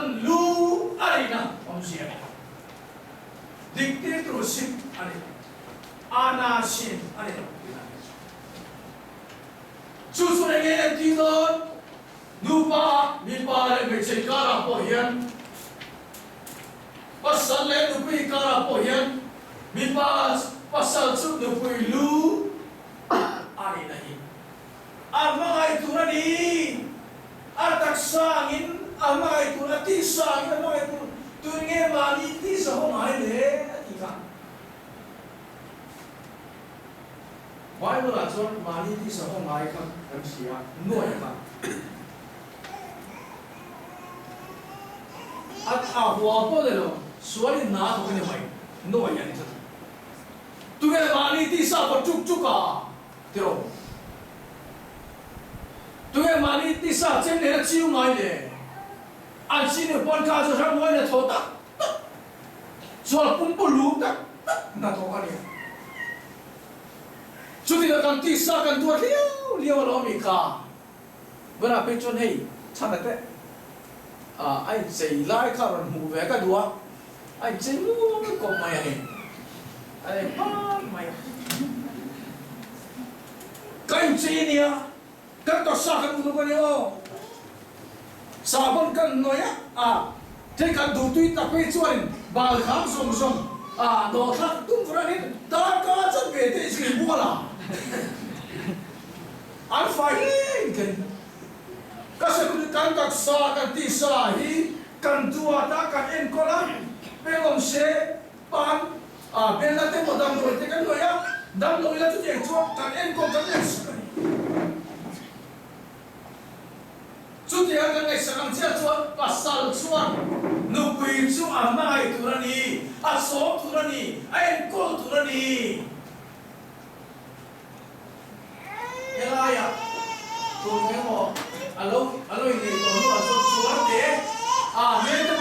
Kan lu a rihna awmzia ni. Dik tir tur sim a ni lo. Ana sim a ni lo tihna a ni. Chu chu eng nge en tih dawn? Nupa, mipa leh hmeichhe inkarah pawh hian, pasal leh nupui inkarah pawh hian mipa pasal chu nupui lu a nihna hi a hmangaih tur a ni. A taksa angin a hmangaih tur, a tisa angin a hmangaih tur, tun nge mahni tisa haw ngai le a ti kha. Bible ah chuan mahni tisa haw ngai kha kan hria nuai kha. A a hua pawh le lo, sual in na thawk a ni mai, nuai a ni tlat. Tunge mahni tisa pawh tuk tuk a tiraw? Tunge mahni tisa chem nen a chiu ngai le? An senior pawn kha chu ramhuai na thaw tak tak, sual pumpulum tak tak hnathawk a nia. Chutin kan tisa kan tuar liau liau alawm i kha. Vawnah phei chuan hei chhan a teh a a inchei lai kha rawn hmuh ve ka duh a, a inchei mual kawp mai a ni. A nei hman mai a. Ka inchei a nia, kan tawsa kan uluk a nia aw. Sahbawn kan hnawih a, a thei kan duhtui tak phei chuanin bal kham zawng zawng a dawhthlak tum varanin darkar chuan ve te zir bual a, an fai hleng thei. Ka sawi kan taksa kan tisa hi kan duat a, kan enkawl a, pengawm se pan a belna te maw damdawi te kan hnawih a, damdawi la chutiang chuan kan enkawl kan ensak a ni. Chutiang kan ngaihsak ang chiah chuan pasal chuan nupui chu a hmangaih tur a ni, a sawm tur a ni, a enkawl tur a ni. Helaiah tun emaw a lo a lo inneih tawh hnuah chuan chuan te a hmel te.